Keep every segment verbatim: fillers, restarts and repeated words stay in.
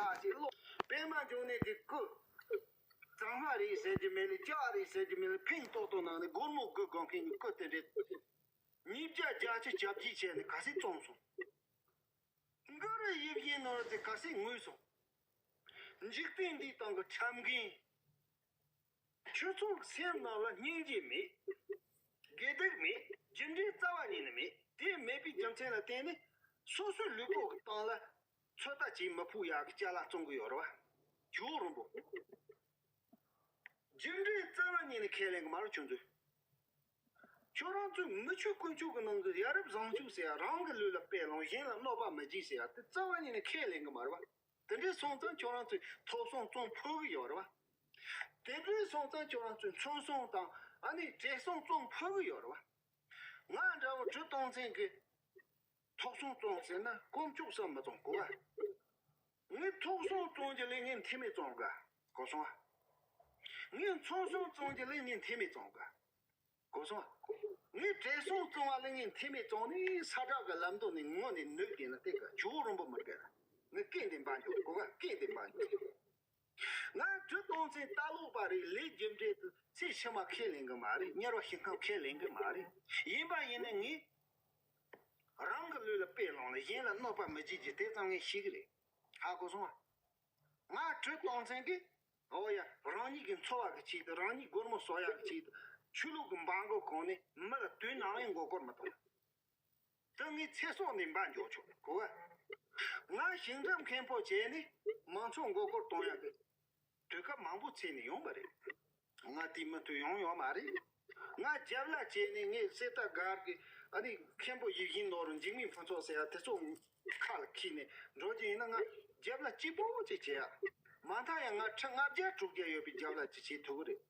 ཨ་ཅེ་ལོ། པད་མ་འབྱུང་གནས་ཀྱི་སྐུ། གཙང་མ་རེད་ཟེར་གྱི་མེད་ལ་ལྕགས་རེད་ཟེར་གྱི་མེད་ལ་ཕིང་ཏོག་ཏོག་ནང་ནས་སྒོར་མོ་དགུ་སྒང་མཁན་གྱི་སྐུ་དེ་འདྲས། ཉིས་བརྒྱ་བརྒྱད་ཅུ་གྱ་བརྒྱད་བྱས་ནས་ག་ཚད་བཙོངས་སོང་། འགའ་རེ་ཡིད་བཞིན་ནོར་དེ་ག་ཚད་ངུས་སོང་། འཇིག་རྟེན་འདིའི་སྟེང་གི་ཁྲམ་རྒན། ཁྱོད་ཚོའི་སེམས་ནང་ལ་སྙིང་རྗེ་མེད། དགེ་སྡིག་མེད། རྒྱུ་འབྲས་རྩ་བ་ཉིད་ནས་མེད། དེ་མེད་པའི་རྒྱུ་མཚན་ལ་བརྟེན་ནས་སོ་སོའི་ལུས་པོ་གི་སྟེང་ལ་ཚོད་ལྟ་བྱེད་མི་ཕོད་ཡག་གི་ཅ་ལག་བཙོང་གི་ཡོད་རེད་བ། ཇོ་རིན་པོ། རྒྱུ་འབྲས་རྩ་བ་ཉིད་ནས་ཁས་ལེན་གི་མ་རེད་ཁྱོད་ཚོས། ཁྱོད་རང་ཚོའི་མི་ཆོས་དཀོན་མཆོག་གི་ནང་གི་ཡ་རབས་བཟང་སྤྱོད་ཟེར་ཡ། རང་གི་ལུས་ལ་དཔེ་ལོངས་གཞན་ལ་གནོད་པ་མི་བྱེད་ཟེར་ཡ་དེ་རྩ་བ་ཉིད་ནས་ཁས་ལེན་གི་མ་རེད་བ། དེ་འདྲས་སོང་ཙང་ཁྱོད་རང་ཚོས་ཐོབ་སོང་བཙོང་ཕོད་གི་ཡོད་རེད་བ། དེ་འདྲས་སོང་ཙང་ཁྱོད་རང་ཚོས་ཚོང་སོང་དང་ཨ་ནི་བྲེལ་སོང་བཙོང་ཕོད་གི་ཡོད་རེད་བ། ང་འདྲ་བོ་གྲི་གཏོང་མཁན་གི་ཐོབ་སོང་བཙོང་ཟེར་ན་དཀོན་མཆོག་གསུམ་མི་བཙོང་གོ་བ། ངས་ཐོབ་སོང་བཙོང་རྒྱུ་ལས་ངས་འཐུས་མི་བཙོང་ག་གོ་སོང་ཨ། ངས་ཚོང་སོང་བཙོང་རྒྱུ་ལས་ངས་འཐུས་མི་བཙོང་ག་གོ་སོང་ཨ། ངས་བྲེལ་སོང་བཙོང་བ་ལས་ངས་འཐུས་མི་བཙོང་ནས་ས་བྲག་གི་ལམ་མདོ་ནས་ངོ་ནས་ནུབ་བསྡད་ན་དེ་ག་ཇོ་རིན་པོ་མི་དགའ་ལ། ངས་སྐད་འདི་འབའ་འཇོག་གོ་ག་སྐད་འདི་འབའ་འཇོག་ང་གྲི་གཏོང་མཁན་ལྟ་ལོག་པ་རེད། ལས་རྒྱུ་འབྲས་དེ་ཚེ་ཕྱི་མ་ཁས་ལེན་གི་མ་རེད། དམྱལ་བ་ཤི་ཁམས་ཁས་ལེན་གི་མ་རེད། ཡིན་པ་ཡིན་ན་ངས་རང་གི་ལུས་ལ་དཔེ་ལོངས་ལ་གཞན་ལ་གནོད་པ་མི་བྱེད་རྒྱུ་དེ་ཙམ་ངས་ཤེས་གི་རེད། ཧ་གོ་སོང་ང་། གྲི་གཏོང་མཁན་གི་འོ་ཡ་རང་ཉིད་ཀྱི་འཚོ་བ་གི་ཆེད་དུ་རང་ཉིད་སྒོར་མོ་གསོག་ཡག་གི་ཆེད་དུ་ཆོས་ལུགས་ཀྱི་འབངས་སྒོ་གོང་ནས་མི་ལ་དུས་ནམ་ཡང་མགོ་སྐོར་མི་གཏོང་། དེ་ངས་ཚེ་སྲོག་ནས་འབའ་འཇོག་ཆོག་གོ་ག་ང་ཞིང་འགྲམ་མཁན་པོ་བྱས་ནས་མང་ཚོགས་མགོ་སྐོར་གཏོང་ཡག་གི་དུས་སྐབས་མང་པོ་ཚེ་ནས་ཡོང་བ་རེད། ང་དེ་མི་མཐུན་ཡོང་ཡོད་མ་རེད། ང་རྒྱབ་ལ་བྱས་ནས་ངས་གསེར་རྟ་སྒར་གི་ཨ་ནི་མཁན་པོ་ཡིད་བཞིན་ནོར་འཇིགས་མེད་ཕུན་ཚོགས་ཟེར་ཡ་དེ་ཚོ་ཁ་ལ་འཁྱེར་ནས་འགྲོ་རྒྱུ་ཡིན་ན་ང་རྒྱབ་ལ་སྐྱིད་པོ་ཅིག་བྱེད་ཡ། མ་མཐའ་ཡང་ང་ཁྲི་ལྔ་བརྒྱ་དྲུག་བརྒྱ་ཡོད་པའི་རྒྱབ་ལ་ཅིག་བྱེད་ཐུབ་གི་རེད།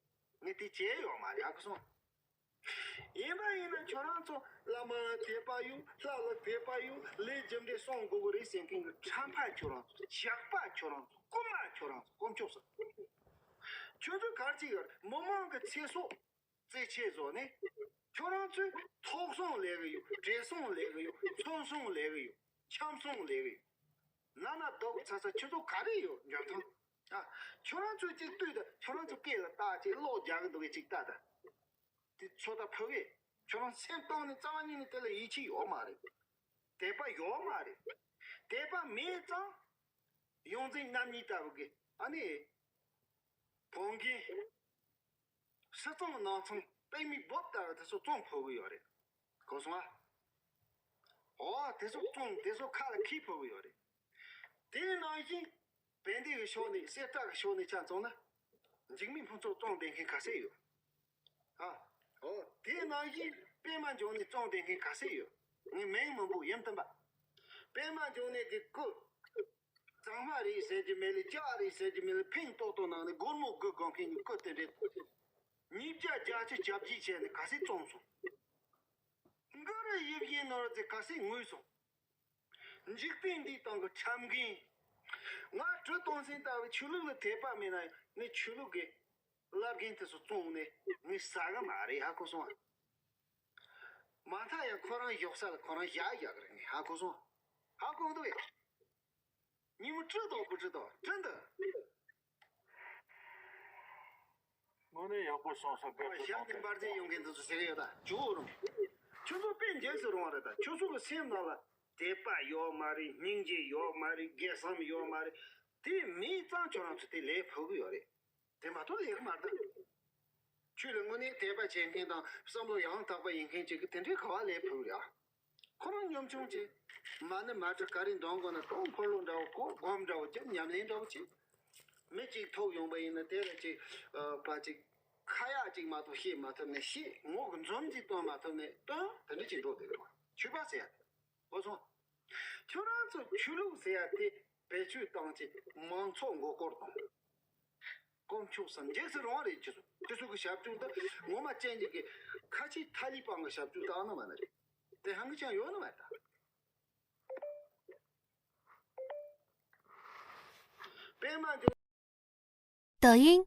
ངས་དེ་བྱས་ཡོད་མ་རེད། ཧ་གོ་སོང་། ཡིན་པ་ཡིན་ན་ཁྱོད་རང་ཚོ་བླ་མ་དད་པ་ཡོད། ལྷ་ལ་དད་པ་ཡོད། ལས་རྒྱུ་འབྲས་སྲུང་དགོས་གི་རེད་ཟེར་མཁན་གྱི་ཁྲམ་པ་ཁྱོད་རང་ཚོ། ཇག་པ་ཁྱོད་རང་ཚོ། རྐུན་མ་ཁྱོད་རང་ཚོ། དཀོན་མཆོག་གསུམ། ཁྱོད་ཚོ་ག་རེ་བྱེད་ཡོད་རེད། མི་མང་གི་ཚེ་སྲོག་རྩིས་ཆད་བཟོ་ནས་ཁྱོད་རང་ཚོས་ཐོབ་སོང་ལས་གི་ཡོད། བྲེལ་སོང་ལས་གི་ཡོད། ཚོང་སོང་ལས་གི་ཡོད། འཁྱམ་སོང་ལས་གི་ཡོད། ན་ན་རྡོག་ཚ་ཚ་ཁྱོད་ཚོ་ག་རེ་ཡོད་འཇོན་ཐང་། ཨ། ཁྱོད་རང་ཚོས་ཅིག་ལྟོས་དང་། ཁྱོད་རང་ཚོ་སྐེ་ལ་བཏགས་ཅིག་གློག་རྒྱག་གི་འདུག་གས་ཅིག་ལྟ་དང་། དེ་ཚོད་ལྟ་ཕོད་གས། ཁྱོད་རང་སེམས་གཏིང་ནས་རྩ་བ་ཉིད་ནས་དེ་ལ་ཡིད་ཆེས་ཡོད་མ་རེད། དད་པ་ཡོད་མ་རེད། དད་པ་མེད་ཙང་། ཡོངས་འཛིན་རྣམ་གཉིས་ལྟ་བུ་གི་ཨ་ནི། བོང་རྒན། སྲིད་གཙང་ནང་ཚང་པད་མའི་སྦུབ་ལྟ་བུ་དེ་ཚོ་བཙོང་ཕོད་གི་ཡོད་རེད། གོ་སོང་ཨ། འོ་དེ་ཚོ་བཙོང་། དེ་ཚོ་ཁ་ལ་འཁྱེར་ཕོད་གི་ཡོད་རེད། དེ་ནང་བཞིན་བན་དེ་གི་ཕྱོགས་ནས་གསེར་རྟ་གི་ཕྱོགས་ནས་ཆ་བཙོང་ན། འཇིགས་མེད་ཕུན་ཚོགས་བཙོང་བསྡད་མཁན་ག་ཚད་ཡོད། ཨ། འོ་དེ་ནང་བཞིན་པད་མ་འབྱུང་གནས་བཙོང་བསྡད་མཁན་ག་ཚད་ཡོད། ངས་མིང་མང་པོ་ཡིན་བསྟན་པ། པད་མ་འབྱུང་གནས་ཀྱི་སྐུ། གཙང་མ་རེད་ཟེར་གྱི་མེད་ལ་ལྕགས་རེད་ཟེར་གྱི་མེད་ལ་ཕིང་ཏོག་ཏོག་ནང་ནས་སྒོར་མོ་དགུ་སྒང་མཁན་གྱི་སྐུ་དེ་འདྲས། ཉིས་བརྒྱ་བརྒྱད་ཅུ་གྱ་བརྒྱད་བྱས་ནས་ག་ཚད་བཙོངས་སོང་། འགའ་རེ་ཡིད་བཞིན་ནོར་དེ་ག་ཚད་ངུས་སོང་། འཇིག་རྟེན་འདིའི་སྟེང་གི་ཁྲམ་རྒན། ང་གྲི་གཏོང་མཁན་ལྟ་བུ་ཆོས་ལུགས་ལ་དད་པ་མེད་ན་ངས་ཆོས་ལུགས་ཀྱི་བླ་རྒན་དེ་ཚོ་བཙོང་ནས་ངས་ཟ་གི་མ་རེད། ཧ་གོ་སོང་ཨ། མ་མཐའ་ཡང་ཁོ་རང་གཞོགས་ས་ལ་ཁོ་རང་ཞག་བཞག་གི་རེད། ངས་ཧ་གོ་སོང་། ཧ་གོ་འདུག་གས། ཉིན་མོ་བཀྲིས་དང་བུ་བཀྲིས་དང་བཀྲིས་འདུག་དངོས་གནས་ཡག་པོ་སོང་ས་དགའ་པོ་ཞབས་ཀྱི་འབར་རྫས་ཡོང་མཁན་དེ་ཚོ་ཟེར་གི་ཡོད་ད་ཇོ་བོ་རང་། ཁྱོད་ཚོ་དཔེ་འཇིགས་སུ་རུང་བ་རེད་ད། ཁྱོད་ཚོ་གི་སེམས་ནང་ལ་དད་པ་ཡོད་མ་རེད། སྙིང་རྗེ་ཡོད་མ་རེད། དགེ་བསམ་ཡོད་མ་རེད། དེ་མེད་ཙང་ཁྱོད་རང་ཚོ་དེ་ལས་ཕོད་གི་ཡོད་རེད། དེ་མ་གཏོགས་ལས་ཀ་མ་རེད་ད། ཆོས་ལ་དངོས་གནས་དད་པ་བྱེད་མཁན་དང་བསམ་བློ་ཡང་དག་པ་ཡིན་མཁན་ཅིག་གི་དེ་འདྲའི་ག་བ་ལས་ཕོད་གི་རེད་ཨ། ཁོ་རང་ཉམ་ཆུང་ཅིག་མ་ཎི་མ་བྲི་ག་རེ་འདོན་དགོས་ན་ཏོང་འཁོར་ལོ་འདྲ་བོ་གོ་སྒོམ་འདྲ་བོ་བརྒྱབ་ཉམས་ལེན་འདྲ་བོ་བྱེད། མི་གཅིག་ཐུག་ཡོང་པ་ཡིན་ན་དེ་ལ་ཅིག་ཨ་ཕ་ཅིག་ཁ་ཡག་ཅིག་མ་གཏོགས་བཤད་མ་ཐུབ་ནས་བཤད། ངོ་གི་འཛུམ་ཅིག་སྟོན་མ་ཐུབ་ནས་སྟོན། དེ་འདྲ་ཅིག་འགྲོ་བསྡད་ཀྱི་རེད་བ། ཆོས་པ་ཟེར་ཡ་དེ། གོ་སོང་། ཁྱོད་རང་ཚོ་ཆོས་ལུགས་ཟེར་ཡ་དེ་བེད་སྤྱོད་བཏང་ཅིག་མང་ཚོགས་མགོ་སྐོར་གཏོང་། དཀོན་མཆོག་གསུམ་འཇིགས་སུ་རུང་བ་རེད། ཁྱེད་ཚོ་དེ་ཚོ་གི་ཞབས་ཕྱི་ད་ངོ་མ་ཅན་ཅིག་གི་ཁ་ཆེ་ཐ་ལི་པང་གི་ཞབས་ཕྱི་ད་ཨ་ན་མ་ན་རེད། དེ་ཧང་གི་ཅང་ཡོད་ན་མ་ད། པད་མ་འབྱུང་། 抖音，